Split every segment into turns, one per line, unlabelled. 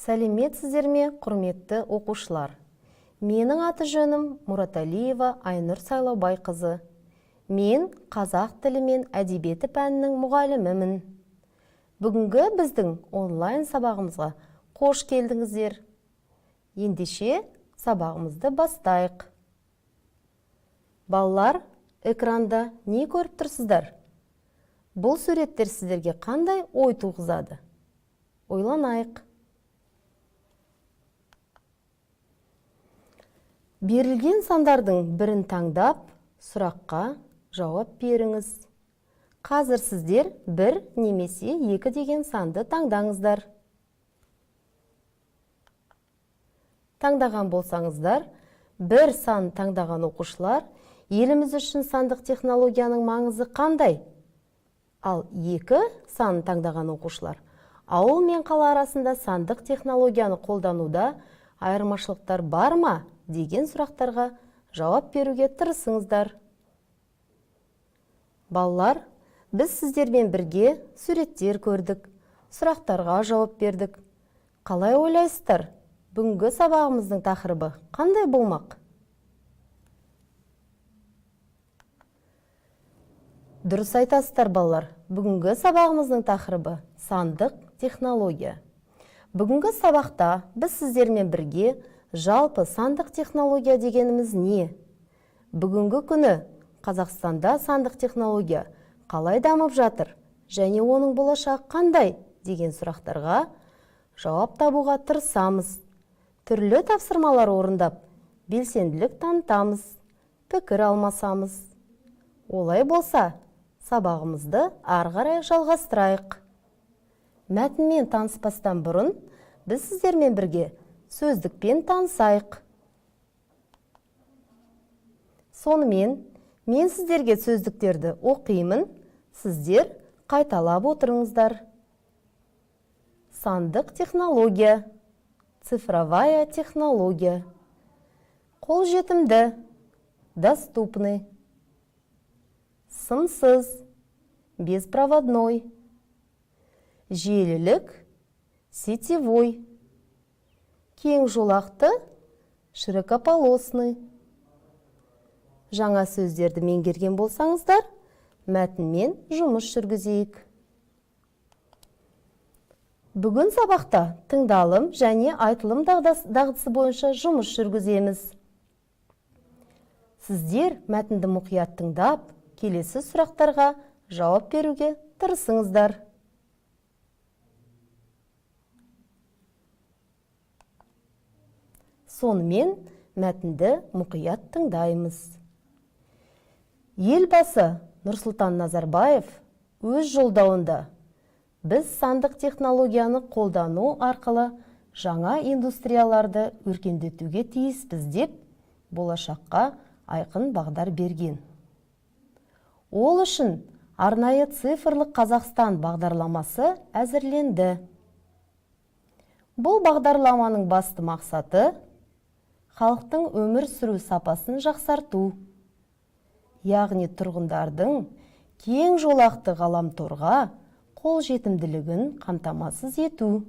Сәлеметсіздер ме, құрметті оқушылар! Менің аты-жөнім Мұраталиева Айнұр Сайлаубайқызы. Мен қазақ тілі мен әдебиеті пәнінің мұғалімімін. Бүгінгі біздің онлайн сабағымызға қош келдіңіздер. Ендеше сабағымызды бастайық. Балалар, экранда не көріп тұрсыздар? Бұл суреттер сіздерге қандай ой туғызады? Ойланайық. Берілген сандардың бірін таңдап, сұраққа жауап беріңіз. Қазір сіздер 1 немесе 2 деген санды таңдаңыздар. Таңдаған болсаңыздар, 1 сан таңдаған оқушылар, еліміз үшін сандық технологияның маңызы қандай? Ал 2 сан таңдаған оқушылар, ауыл мен қала арасында сандық технологияны қолдануда айырмашылықтар бар ма деген сұрақтарға жауап беруге тырысыңыздар. Балалар, біз сіздермен бірге суреттер көрдік, сұрақтарға жауап бердік. Қалай ойлайсыздар, бүгінгі сабағымыздың тақырыбы қандай болмақ? Дұрыс айтасыздар, балалар. Бүгінгі сабағымыздың тақырыбы сандық технология. Бүгінгі сабақта біз сіздермен бірге жалпы сандық технология дегеніміз не? Бүгінгі күні Қазақстанда сандық технология қалай дамып жатыр және оның болашағы қандай деген сұрақтарға жауап табуға тырысамыз. Түрлі тапсырмалар орындап, белсенділік танытамыз, пікір алмасамыз. Олай болса, сабағымызды ары қарай жалғастырайық. Мәтінмен таныспастан бұрын біз сіздермен бірге сөздікпен танысайық. Сонымен, мен сіздерге сөздіктерді оқимын, сіздер қайталап отырыңыздар. Сандық технология, цифровая технология. Қолжетімді, доступный. Сымсыз, беспроводной. Желілік, сетевой. Кең жолақты, широкополосный. Жаңа сөздерді меңгерген болсаңыздар, мәтінмен жұмыс жүргізейік. Бүгін сабақта тыңдалым және айтылым дағдысы бойынша жұмыс жүргіземіз. Сіздер мәтінді мұқият тыңдап, келесі сұрақтарға жауап беруге тырысыңыздар. Сонымен мәтінді мұқият тыңдаймыз. Елбасы Нұрсұлтан Назарбаев өз жолдауында біз сандық технологияны қолдану арқылы жаңа индустрияларды өркендетуге тиіспіз деп болашаққа айқын бағдар берген. Ол үшін арнайы цифрлық Қазақстан бағдарламасы әзірленді. Бұл бағдарламаның басты мақсаты халықтың өмір сүру сапасын жақсарту, яғни тұрғындардың кең жолақты ғаламторға қолжетімділігін қамтамасыз ету,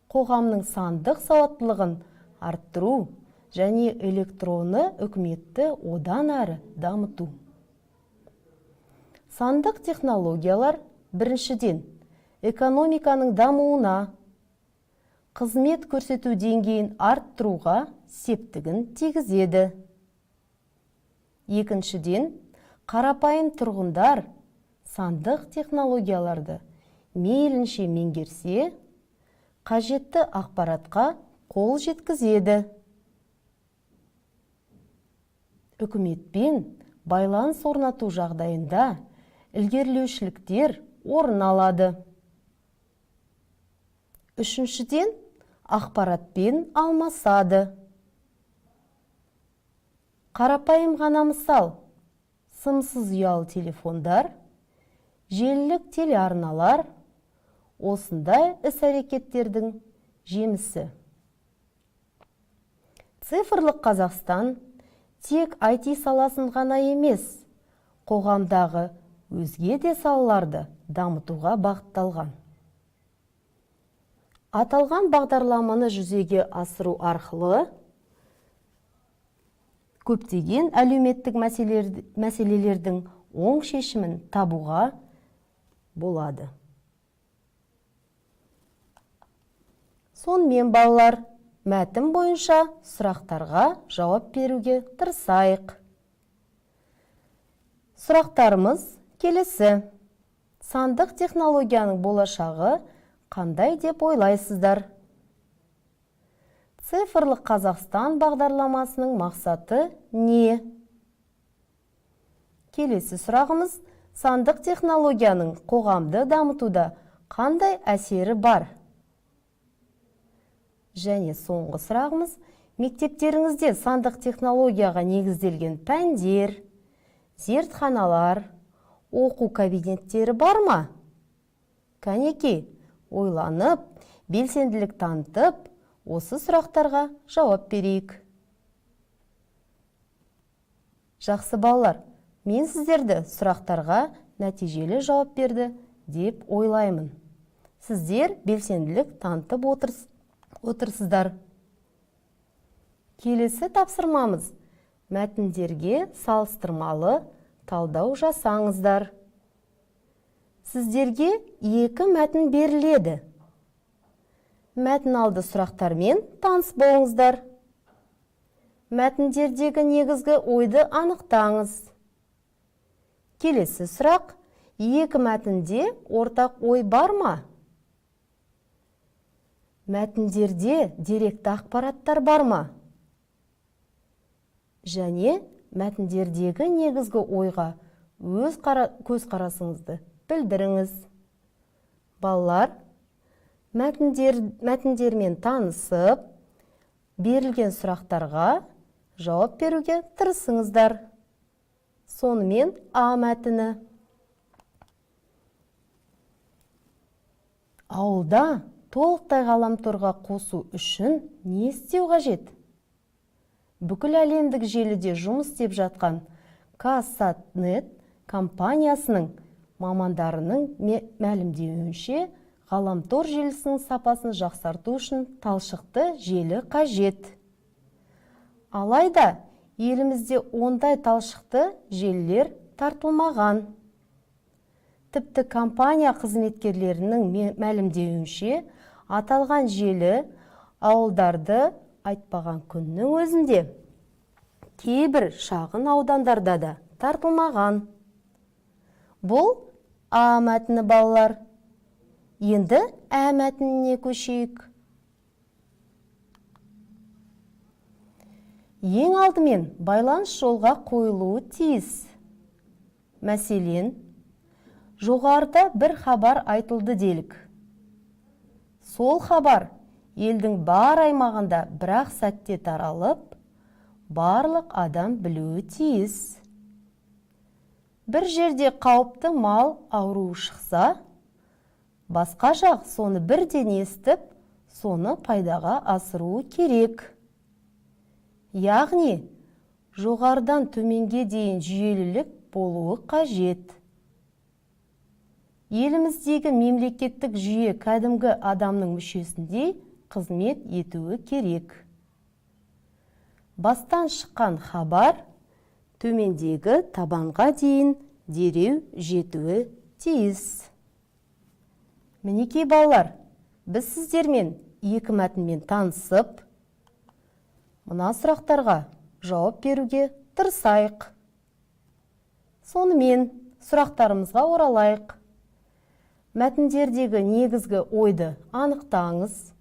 қоғамның сандық сауаттылығын арттыру және электронды үкіметті одан әрі дамыту. Сандық технологиялар біріншіден экономиканың дамуына, қызмет көрсету деңгейін арттыруға септігін тигізеді. Екіншіден, қарапайым тұрғындар сандық технологияларды мейлінше меңгерсе, қажетті ақпаратқа қол жеткізеді. Үкіметпен байланыс орнату жағдайында ілгерілеушіліктер орын алады. Үшіншіден, ақпаратпен алмасады. Қарапайым ғана мысал, сымсыз ұялы телефондар, желілік телеарналар осындай іс-әрекеттердің жемісі. Цифрлық Қазақстан тек IT саласын ғана емес, қоғамдағы өзге де салаларды дамытуға бағытталған. Аталған бағдарламаны жүзеге асыру арқылы көптеген әлеуметтік мәселелердің оң шешімін табуға болады. Сонымен, балалар, мәтін бойынша сұрақтарға жауап беруге тырысайық. Сұрақтарымыз келесі. Сандық технологияның болашағы қандай деп ойлайсыздар? Цифрлық Қазақстан бағдарламасының мақсаты не? Келесі сұрағымыз: сандық технологияның қоғамды дамытуда қандай әсері бар? Және соңғы сұрағымыз: мектептеріңізде сандық технологияға негізделген пәндер, зертханалар, оқу кабинеттері бар ма? Кәнекей, ойланып, белсенділік танытып, осы сұрақтарға жауап берейік. Жақсы, балалар, мен сіздерді сұрақтарға нәтижелі жауап берді деп ойлаймын. Сіздер белсенділік танытып отырсыздар. Келесі тапсырмамыз: мәтіндерге салыстырмалы талдау жасаңыздар. Сіздерге екі мәтін беріледі. Мәтін алды сұрақтармен таныс болыңыздар. Мәтіндердегі негізгі ойды анықтаңыз. Келесі сұрақ: екі мәтінде ортақ ой бар ма? Мәтіндерде деректі ақпараттар бар ма? Және мәтіндердегі негізгі ойға өз көзқарасыңызды білдіріңіз. Балалар, мәтіндермен танысып, берілген сұрақтарға жауап беруге тырысыңыздар. Сонымен, А мәтіні. Ауылда толықтай ғаламторға қосу үшін не істеу қажет? Бүкіл әлемдік желіде жұмыс істеп жатқан KazSatNet компаниясының мамандарының мәлімдеуінше, ғаламтор желісінің сапасын жақсарту үшін талшықты желі қажет. Алайда елімізде ондай талшықты желілер тартылмаған. Тіпті компания қызметкерлерінің мәлімдеуінше, аталған желі ауылдарды айтпаған күннің өзінде кейбір шағын аудандарда да тартылмаған. Бұл А мәтіні, балалар. Енді Ә мәтініне көшейік. Ең алдымен байланыс жолға қойылуы тиіс. Мәселен, жоғарыда бір хабар айтылды делік. Сол хабар елдің бар аймағында бір-ақ сәтте таралып, барлық адам білуі тиіс. Бір жерде қауіпті мал ауруы шықса, басқа жақ соны бірден естіп, соны пайдаға асыруы керек. Яғни, жоғарыдан төменге дейін жүйелілік болуы қажет. Еліміздегі мемлекеттік жүйе кәдімгі адамның мүшесіндей қызмет етуі керек. Бастан шыққан хабар төмендегі табанға дейін дереу жетуі тиіс. Мінекей, балалар, біз сіздермен екі мәтінмен танысып, мына сұрақтарға жауап беруге тырысайық. Сонымен, сұрақтарымызға оралайық. Мәтіндердегі негізгі ойды анықтаңыз.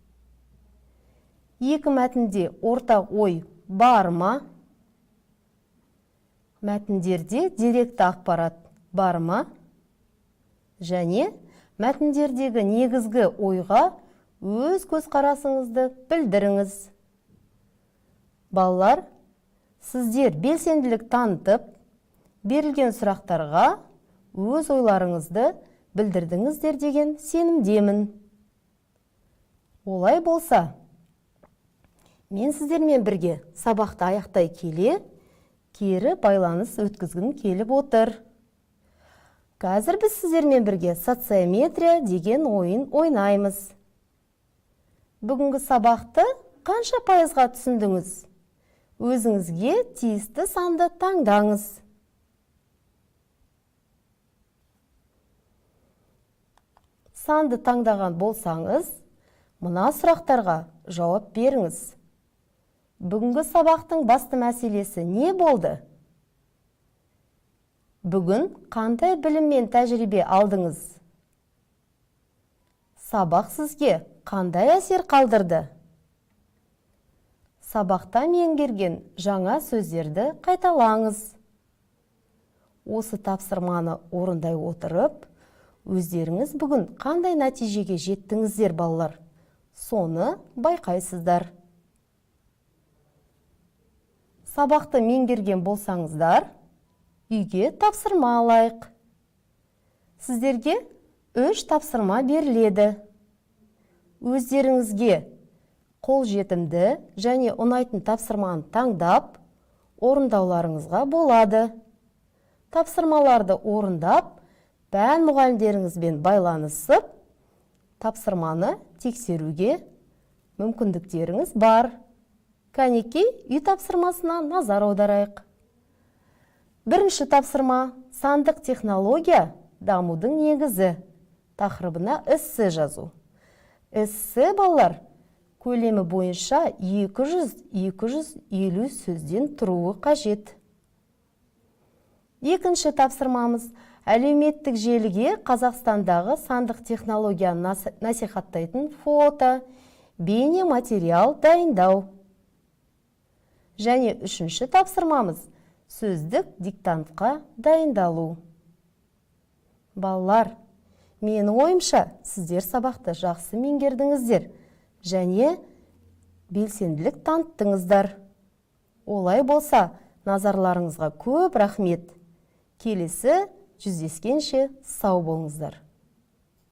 Екі мәтінде ортақ ой бар ма? Мәтіндерде деректі ақпарат бар ма? Және мәтіндердегі негізгі ойға өз көзқарасыңызды білдіріңіз. Балалар, сіздер белсенділік танытып, берілген сұрақтарға өз ойларыңызды білдірдіңіздер деген сенімдемін. Олай болса, мен сіздермен бірге сабақты аяқтай келе, кері байланыс өткізгім келіп отыр. Қазір біз сіздермен бірге социометрия деген ойын ойнаймыз. Бүгінгі сабақты қанша пайызға түсіндіңіз? Өзіңізге тиісті санды таңдаңыз. Санды таңдаған болсаңыз, мына сұрақтарға жауап беріңіз. Бүгінгі сабақтың басты мәселесі не болды? Бүгін қандай білім мен тәжірибе алдыңыз? Сабақ сізге қандай әсер қалдырды? Сабақта меңгерген жаңа сөздерді қайталаңыз. Осы тапсырманы орындай отырып, өздеріңіз бүгін қандай нәтижеге жеттіңіздер, балалар? Соны байқайсыздар. Сабақты меңгерген болсаңыздар, үйге тапсырма алайық. Сіздерге 3 тапсырма беріледі. Өздеріңізге қолжетімді және ұнайтын тапсырманы таңдап, орындауларыңызға болады. Тапсырмаларды орындап, пән мұғалімдеріңізбен байланысып, тапсырманы тексеруге мүмкіндіктеріңіз бар. Кәнекей, үй тапсырмасына назар аударайық. Бірінші тапсырма сандық технология дамудың негізі тақырыбына эссе жазу. Эссе, балалар, көлемі бойынша 200-250 сөзден тұруы қажет. Екінші тапсырмамыз әлеуметтік желіге Қазақстандағы сандық технологияны насихаттайтын фото, бейне материал дайындау. Және үшінші тапсырмамыз сөздік диктантқа дайындалу. Балалар, менің ойымша, сіздер сабақты жақсы меңгердіңіздер және белсенділік таныттыңыздар. Олай болса, назарларыңызға көп рахмет. Келесі жүздескенше сау болыңыздар.